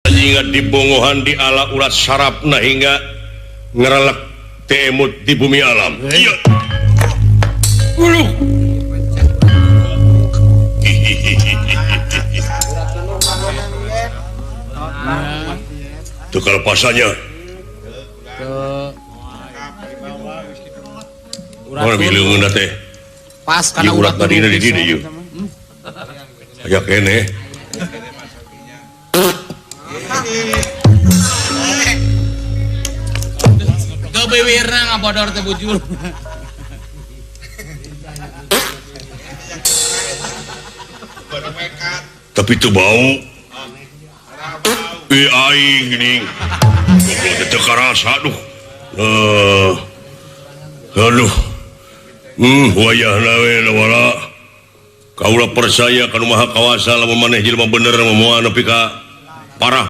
Hingga dibongohan di ala urat sarafna hingga ngerelek temut di bumi alam. Iya. Uluh. Itu kelepasannya. Mana bileungeun teh? Pas kana urat tadina di dieu ieu. Aya keneh. Teu biwirna ngabodor teh bujur. Tapi teu bau. Ih aing geuning. Teu karasa duh. Aduh. Wayahna we wala. Kaula percaya ka Nu Maha Kawasa lamun maneh jelema bener moal nepi ka parah.